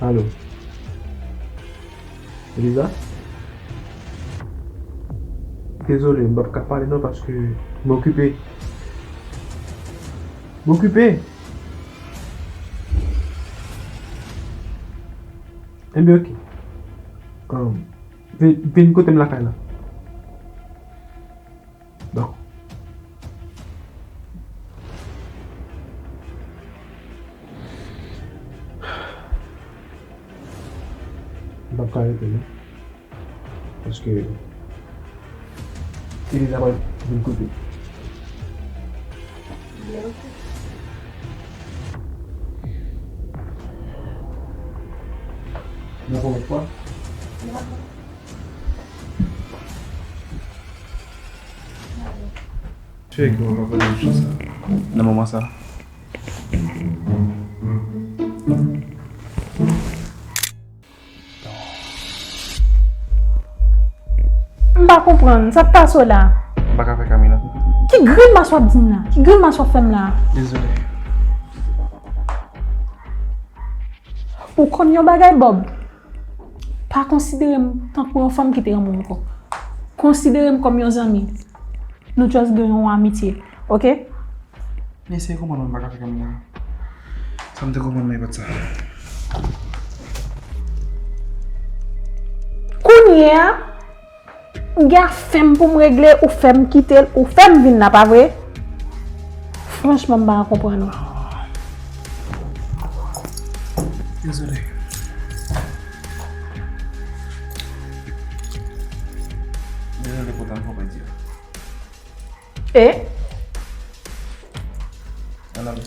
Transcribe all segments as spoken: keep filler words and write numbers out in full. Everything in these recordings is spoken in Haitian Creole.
Alo. Eliza? Dezole, m p ap ka pale non paske m okipe. M okipe. Enben, oke. Um, vin, vin kote m lakay la. Bon. M p ap ka rete non. Paske Eliza pral vin kote. Dakò, dakò. Cheri, kòman w ap pale m konsa? Nan moman sa. M pa konprann, sa k pase w la? M pa ka fè Camila. Ki grimas w ap di m la? Ki grimas w ap fè m la? Dezole. Ou konn yon bagay, Bob? Pa konsidere m tankou yon fanm ki te renmen w ankò. Konsidere m kòm yon zanmi. Nou just gen yon amitye, oke? Men eseye konprann mwen, m pa ka fè Camila. Sa m te konprann mwen, e pa t sa. Kounye a, m gen afè m pou m regle, ou fè m kite l, ou fè m vin la, pa vre? Franchman, m pa ka konprann ou. Dezole. Dezole pou tan m pran pèdi a. E? Ann ale.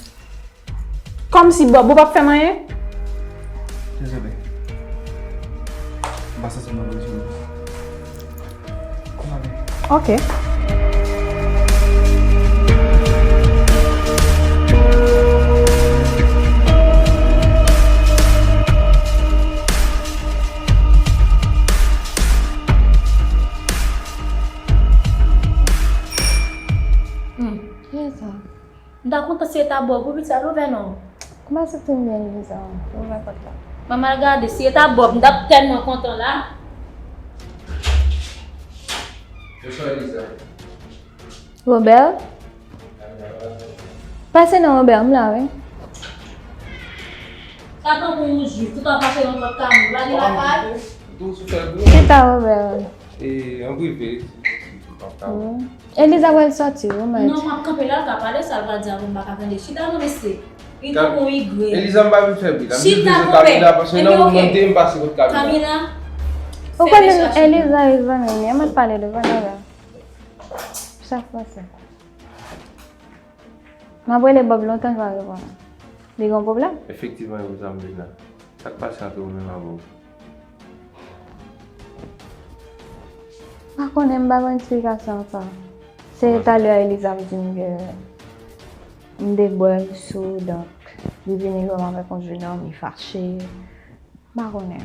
Kòmsi Bob, ou p ap fè m anyen? Dezole. M pa santi m nan kondisyon pou sa. Ann ale. Oke. Hmm. Kiyès sa? M ta kontan si e ta Bob wi, pitit, al ouvè non. Kòman se fin byen, Eliza? Ouvè pòt la. Ban m al gade, si e ta Bob, m t ap tèlman kontan la. Bonswa, Eliza. Robert? Pase non, Robert, m la, wi. Sa tankou yon jwif, tout an pase nan pòt kay moun. Lage lakay. Chita, Robert. E, an prive. Hmm. Eliza pral sòti, wi, mèt. Non, m ap kanpe la, l ka pale, sa l pral di a, m pa ka tande. Chita non, mesye. Li tankou yon igre. Eliza, m pa vin fè bri la. M jis bezwen Camila, paske nan moman m te, m pase kot Camila. Ou konnen Eliza e zanmi m, e mèt pale devan Nora. Sa fòse. M ap rele Bob lontan, l pa reponn. Li gen pwoblèm? Efektivman, e pou sa m vin la. Sa k pase ant ou menm avè w? M pa konnen, m pa konn eksplikasyon ankò. Se talè a Eliza ap di m ke m te bwè, m sou, donk, li vini wè m avèk yon jenòm, li fache. M pa konnen.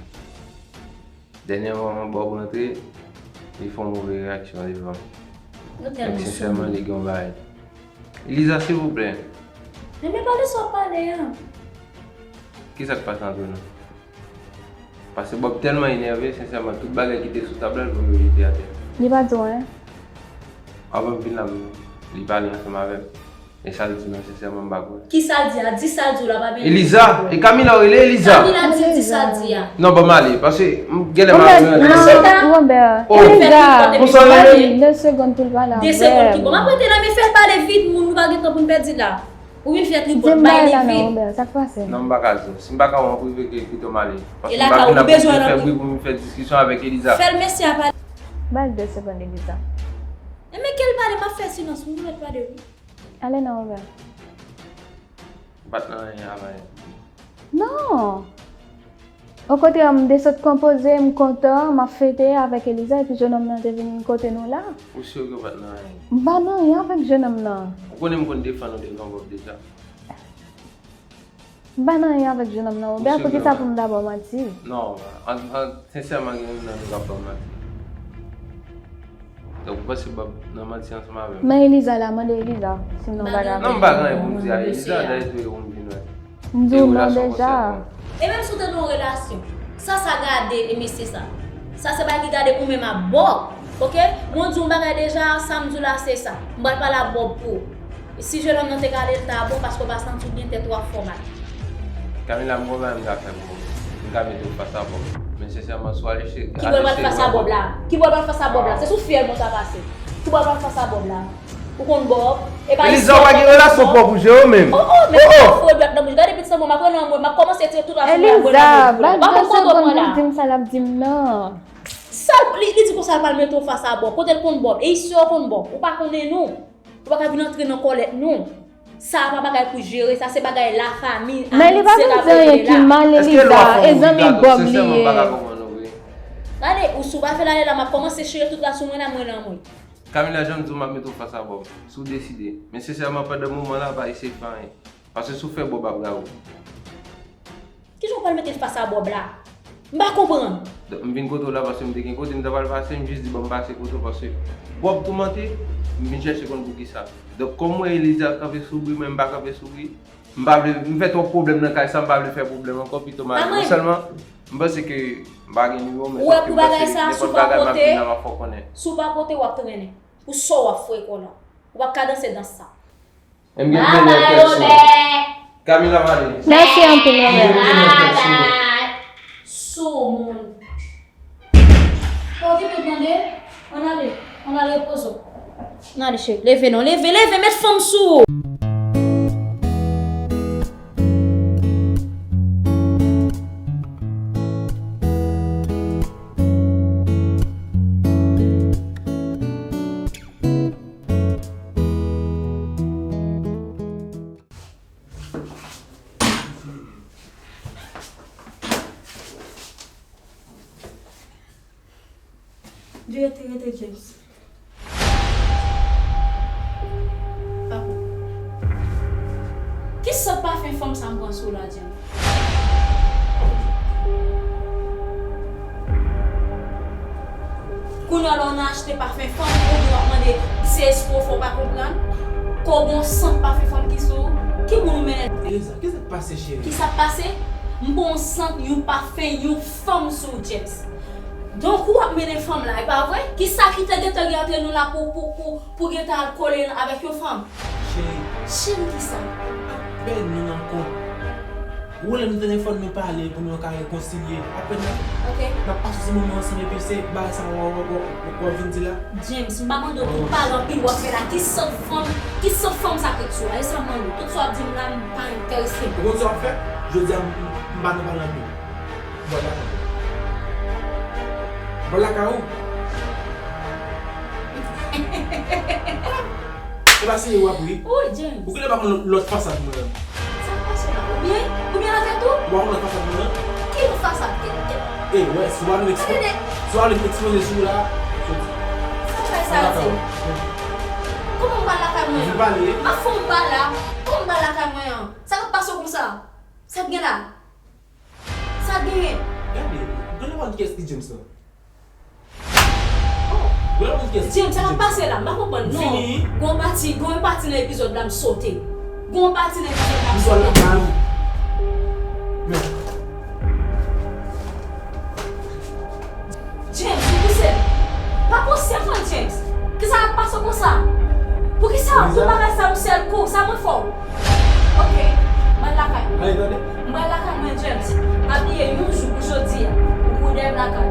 Dènyèman, Bob rantre, li fè yon move reyaksyon devan m. Nou tèlman sensèman, li gen yon bagay. Eliza, silvouplè. Men, men pale sa w ap pale a. Kisa k pase ant nou? Paske Bob tèlman enève, sensèman, tout bagay ki te sou tab la, l voye yo jete atè. Li pa di w anyen? Anvan m vin la, m, li pale ansanm avè m. E sa l di m nan, sensèman, m pa kwè. Kisa l di a? Di sa l di w la, pa byen. Eliza! E Camila w rele, Eliza? Camila di l di sa l di a. Non, ban m ale, paske m genlè m ap rele. Robert, Eliza. Konsa w renmen m? De segonn pou l pale avè m. De segonn ki bon. M ap rete la, men fè l pale vit, moun, nou pa gen tan pou n pèdi la. Ou vin fè tripòt, bay li vit. Di m bagay la non, Robert, sa k pase? Non, m pa ka di. Si m pa ka wè w an prive, ke pito m ale. Paske m pa vin la pou m vin fè bri, pou m vin fè diskisyon avèk Eliza. Fè l mesye a pale. Ba l de segonn, Eliza. Enben, ke l pale, m ap fè silans, m pou mèt pale wi. Ale non, Robert. Ou pa t nan anyen avan yè. Non! Okontrè, m te sot konpoze, m kontan, m ap fete avèk Eliza, epi jennonm nan te vin kote nou la. Ou si ke w pa t nan anyen? M pa nan anyen avèk jennonm nan. Ou konnen m konn defann ou devan Bob deja. M pa nan anyen avèk jennonm nan, Robert, poukisa pou m ta ba w manti? Non, an, an, sensèman, gen moun nan nou k ap ba w manti. Donk, ou panse Bob nan manti ansanm avè m? Men Eliza la, mande Eliza si m nan bagay. Non, m pa gen anyen pou m di a Eliza, dayè tou e ou m vin wè. M di w non deja. E menm si w te nan yon relasyon, sa sa gade e mesye sa? Sa se bagay ki gade ou menm ak Bob, oke? Mwen di w yon bagay deja, sa m di w la se sa. M pral pale ak Bob pou ou. E si jennonm nan te gade l ta bon, paske w pa santi w byen, tèt ou ap fè w mal. Camila, m gon bagay m ka fè pou ou. M ka mete w fas a Bob. Men sensèman, si w ale che-, Kibò l pral fas a Bob la? Kibò l pral fas a Bob la? Se sou fyèl mwen sa pase. Kibò l pral fas a Bob la? Ou konn Bob? E pa Eliza, ou pa gen relasyon pwòp ou jere menm. Oh, oh, men pa fò dwèt nan bouch. Gade pitit sa, mwen, m ap rele anmwe, m ap kòmanse tire tout asou mwen, anmwe nan bouch. M pa konn kote w pran la. Di m sa l ap di m nan. Sa, li, li di konsa l pral mete w fas a Bob. Kote l konn Bob? E isi w konn Bob. Ou pa konnen nou. Ou pa ka vin antre nan kòlèt nou. Sa a pa bagay pou jere, sa se bagay lafanmi. Men li pa vin di anyen ki mal, Eliza, e zanmi Bob li ye. Gade, ou si w pa fè l ale la, m ap kòmanse chire tout la sou mwen la, mwen la, mwen. Camila, jan m di w, m ap mete w fas a Bob. Si w deside. Men sensèman, pandan moman la, pa eseye fè anyen. Paske si w fè, Bob ap rayi w. Kijan w pral mete l fas a Bob la? M pa konprann. Donk, m vin kote w la paske m te gen kote m ta pral pase, m jis di ban m pase kote w paske Bob toumante, m vin chèche konn poukisa. Donk, kòm m wè Eliza kanpe sou bri, mwen m pa kanpe sou bri, m pa vle, m fè twòp pwoblèm nan kay sa, m pa vle fè pwoblèm ankò, pito m ale. Mwen sèlman, m panse ke m pa gen nimewo, men sòf ke m panse nenpòt bagay m ap vin la, m ap fè w konnen. Si w pa pote, w ap trennen. Ou sò w ap fwe kò la. Ou p ap ka danse dans sa. M gen premyè kèk sou. Camila, pale. Mèsi anpil, Robert. M gen premyè kèk sou. Soumoun. Okipe tande. Ann ale. Ann al repoze w. Ann ale, cheri. Leve non. Leve, leve. Met fanm sou ou. Rete, rete, James. Papa. Ki sant pafen fanm sa m pran sou la, James? Kounye a la w nan achte pafen fanm, oubyen w ap mande se espwa w fè w pa konprann? Kò gon sant pafen fanm ki sou ou, ki moun ou mennen? Eliza, kisa k pase, cheri? Kisa k pase? M pran yon sant, yon pafen, yon fanm sou ou, James. Donk, ou ap mennen fanm la, e pa vre? Kisa ki te gentan gen antre nou la pou, pou, pou, pou gentan al kole avèk yon fanm? Cheri. Cheri kisa? Apèn nou nan kont. Ou wè lè nou te nan fòn nou pale pou nou ka rekonsilye. Apèn n ap, n ap pase ti moman ansanm epi se bagay sa w, w, w, w, w ap vin di la? James, m pa mande w pou pale anpil w ap fè la. Ki sant fanm, ki sant fanm sa k ret sou ou a? E sa m mande w. Tout sa w ap di m la, m pa enterese. Ou konn sa w ap fè? Jodi a, m, m, m pa nan pale anpil. Bò lakay ou. Bò lakay ou. E pa serye w ap ri. Ou, James. Ou genlè pa konn lòt fasad mwen an. Sa k pase la? Oubyen, oubyen nan tèt ou? Ou pa konn lòt fasad mwen an? Ki lòt fasad? Ki, ki... E, wè, si w pa vle ekspo-, si w pa vle ekspoze sou ou la, soti. Sa bagay sa di? Kòman m pral lakay mwen an? Vin pale. M ap fè w pale la. Kòman m pral lakay mwen an? Sa k ap pase w konsa? Sa k gen la? Sa genyen? Gade, gade w kiyès ki James lan. Oh, gade w kiyès ki James. James, sa k ap pase la? M pa konprann non. Fini. Gon pati, gon pati nan epizòd la m sote. Gon pati nan epizòd la m sote. James, ou pouse m. Pa pouse mwen, James. Kisa k ap pase w konsa? Poukisa w ap fè bagay sa yon sèl kou? Sa mwen fè w? Ok, m al lakay mwen. Ale, tande. M al lakay mwen, James. Pa bliye yon jou pou jodi a. Ou kou dèyè m lakay.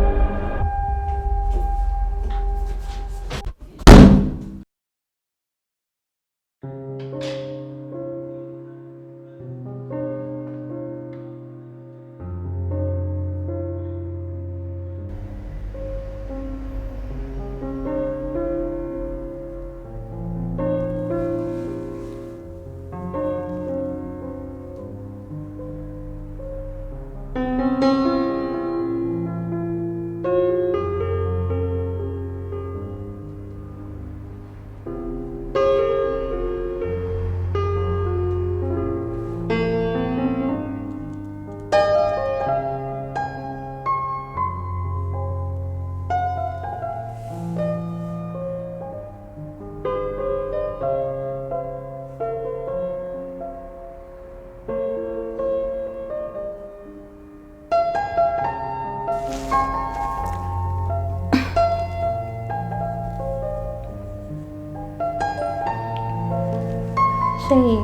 Cheri,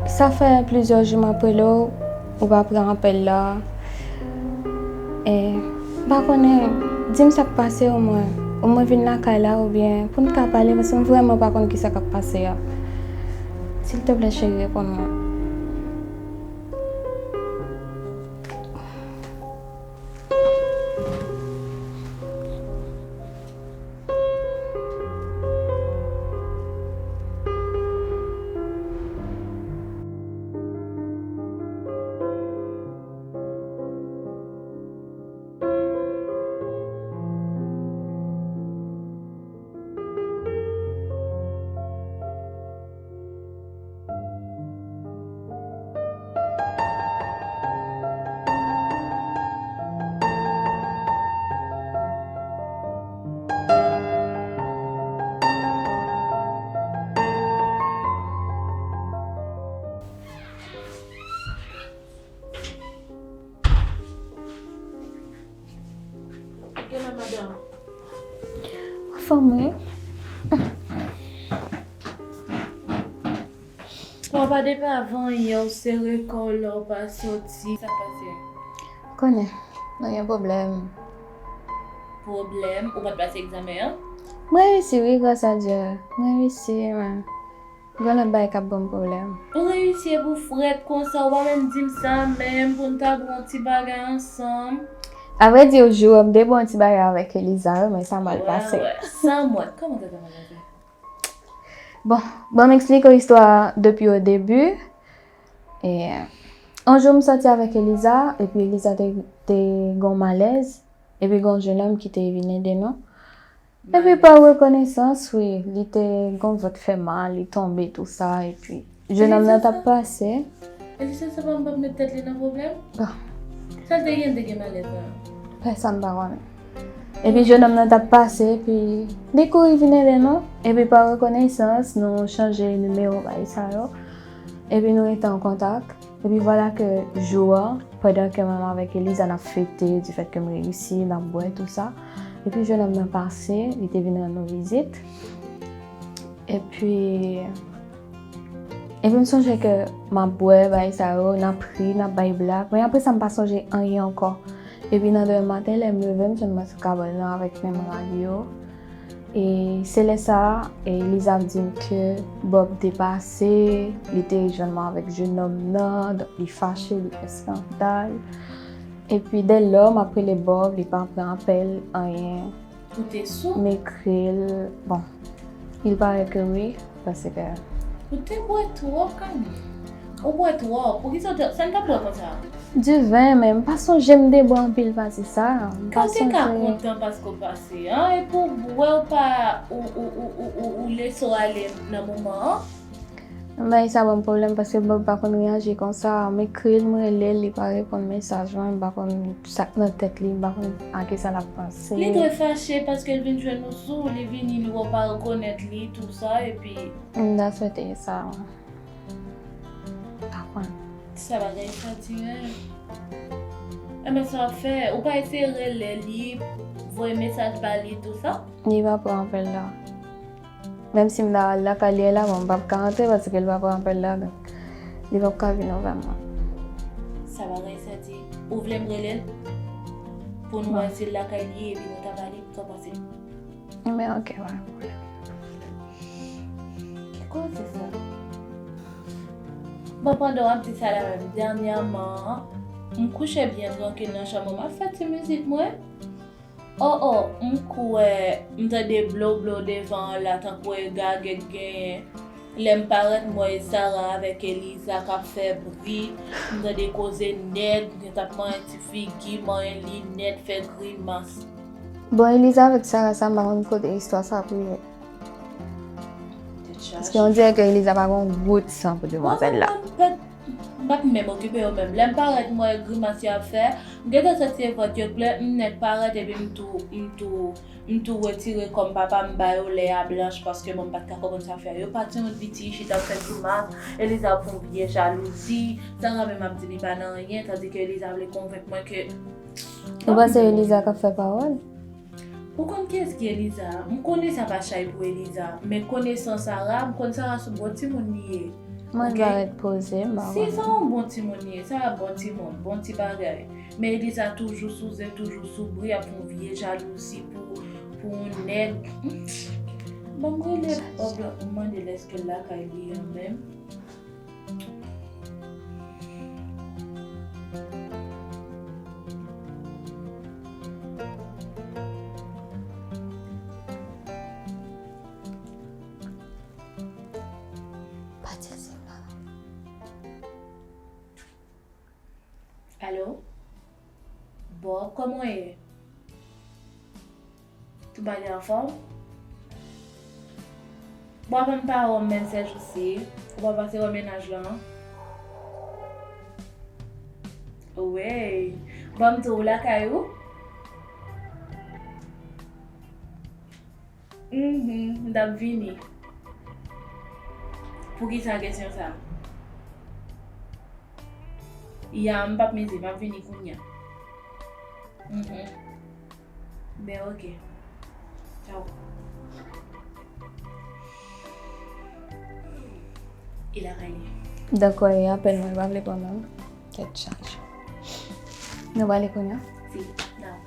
sa fè plizyè jou m ap rele w, ou pa pran apèl la. E, m pa konnen, di m sa k pase omwen. Omwen vin lakay la oubyen pou n ka pale, paske m vrèman pa konn kisa k ap pase a. Silteplè, cheri, reponn mwen. Gen la, madanm. Anfòm, wi. Bon, pa depi avan yè, w sere kò w la, w pa soti. Sa k pase? Konnen, nou gen pwoblèm. Pwoblèm? Ou pa t pase egzamen an? Mwen reyisi, wi, gras a Dye. Mwen reyisi, men gen lòt bagay k ap ban m pwoblèm. Ou reyisi epi w frèt konsa, ou pa menm di m sa menm pou n ta bwè yon ti bagay ansanm. Avrèdi, jou an, m te bwè yon ti bagay avèk Eliza, wi, men sa mal pase. Wè, wè. Sa mwen, kòman sa te mal pase? Bon, ban m eksplike w istwa a depi o debi. E, yon jou, m sòti avèk Eliza, epi Eliza te, te gen yon malèz, epi gen yon jennonm ki te vin ede nou. Epi pa rekonesans, wi, li te gen yon vant fè mal, li tonbe, tou sa, epi jennonm nan t ap pase. Eliza, sa pa m p ap met tèt li nan pwoblèm? Bon. Sa l te gen, l te gen malèz la? Pèsonn pa konnen. Epi jennonm nan t ap pase, epi li kouri vin ede nou. Epi pa rekonesans, nou chanje nimewo bay sa yo. Epi nou rete an kontak. Epi vwala ke jou an, pandan ke mwen avèk Eliza n ap fete, difèt ke m reyisi, n ap bwè, tou sa. Epi jennonm nan pase, li te vin rann nou vizit. Epi, epi m sonje ke m ap bwè, bagay sa yo, n ap ri, n ap bay blag. Men apre sa, m pa sonje anyen ankò. Epi nan demen maten, lè m leve, m jwenn mwen sou kabann nan avèk menm rad yo. E se lè sa a, e Eliza ap di m ke Bob te pase, li te jwenn mwen avèk jennonm nan, donk li fache, li fè eskandal. Epi dè lò, m ap rele Bob, li pa pran apèl, anyen. Ou te sou? M ekri l, bon, il paraît que oui, paske Ou te bwè twòp, Kami. Ou bwè twòp. Poukisa w te, sa n t ap bwè konsa? Diven, men m pa sonje m te bwè anpil pase sa. M pa sonje. Ka w te ka kontan paske w pase, an? Epi w bwè, w pa, ou, ou lese w ale nan moman an? Bagay sa ban m pwoblèm paske Bob pa konn reyaji konsa. M ekri l, m rele l, li pa reponn mesaj mwen, m pa konn sa k nan tèt li, m pa konn a kisa l ap panse. Li dwe fache paske l vin jwenn ou sou, li vini, li wè w pa rekonèt li, tou sa, epi. M ta swete sa, wi. Pa konn. Sa bagay sa di menm. Enben, sa w ap fè, ou pa eseye rele li, voye mesaj ba li, tou sa? Li pa pran apèl la. Menm si m ta al lakay li la, bon, m p ap ka antre paske l pa pran apèl la, donk, li p ap ka vin ouvè mwen. Sa bagay sa di? Ou vle m rele l? Pou nou wè si l lakay li, epi nou ta pale, sa w panse? Men ok, pa gen pwoblèm. Ki koze sa? Bon, pandan w ap di sa la menm, dènyèman, m kouche byen trankil nan chanm mwen, m ap fè ti mizik mwen. O, o, m kwè m tande blo blo devan an la, tankou e gagè k genyen. Lè m parèt, m wè e Sara avèk Eliza k ap fè bri. M tande koze nèg, nèg t ap manyen ti figi, manyen linèt, fè grimas. Bon, Eliza avèk Sara sa, m pa konn kote istwa sa ap rive. Paske on dirè ke Eliza pa gen yon gout san pou demwazèl la. M p ap menm okipe yo menm. Lè m parèt, m wè grimas y ap fè. M gentan santi e vant yo klè, m nèk parèt epi m tou, m tou, m tou retire kò m, papa m ba yo lè a blanch paske bon, m pa t ka konprann sa fè. Yo pati yon piti chita ap fè grimas, Eliza ap fè yon vye jalouzi, Sara menm ap di li pa nan anyen, tandike Eliza vle konvenk mwen ke. Ou panse Eliza k ap fè pawòl? Ou konn kiyès ki Eliza? M konnen sa pa chay pou Eliza, men konesan Sara, m konn Sara se bon timoun li ye. Mwen Ok? pa ret poze, m pa Si konnen. Sa yon bon timoun li ye, Sara bon timoun, bon ti bagay. Men Eliza toujou sou zen, toujou sou bri, ap fè yon vye jalouzi pou, pou yon nèg. Ban m rele Bob la pou m mande l èske l lakay li an menm. Pa di sa. Alo? Bob, kòman w ye? Tout bagay anfòm? Bon, avan m pa wè w menm sèjousi, ou pa pase wè mennaj lan? Wey. Bon, m tou ou lakay ou? Mhm, m t ap vini. Poukisa kesyon sa? Ya, m p ap mize, m ap vini kounya. Mhm. Ben, ok. Tchaw. E lakay li. Dakò, e apèl mwen, pa vle pran non. Tèt chaje. Nou pale kounya? Si, nan.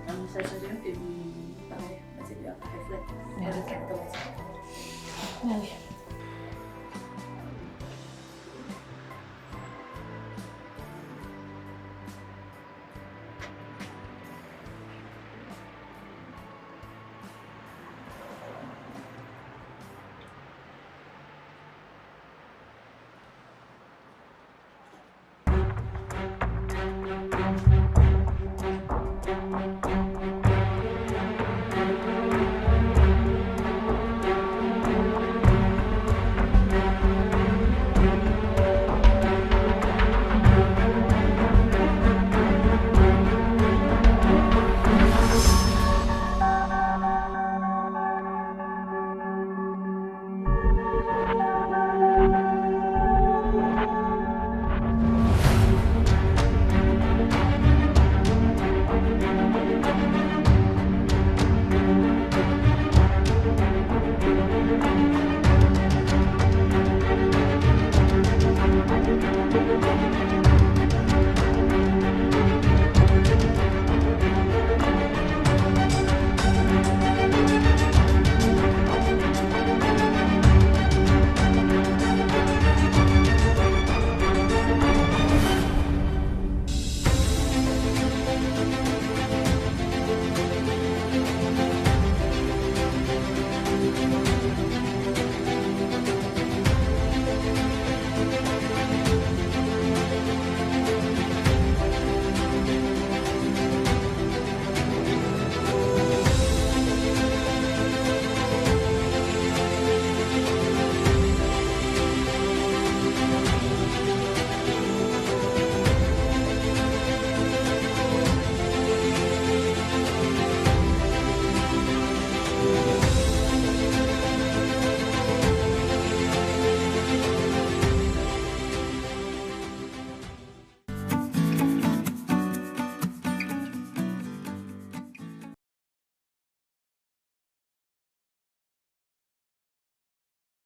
An nou sa chanje, epi, pale, mwen se de ap fè frèt. Mwen se fè tòt. Mwen se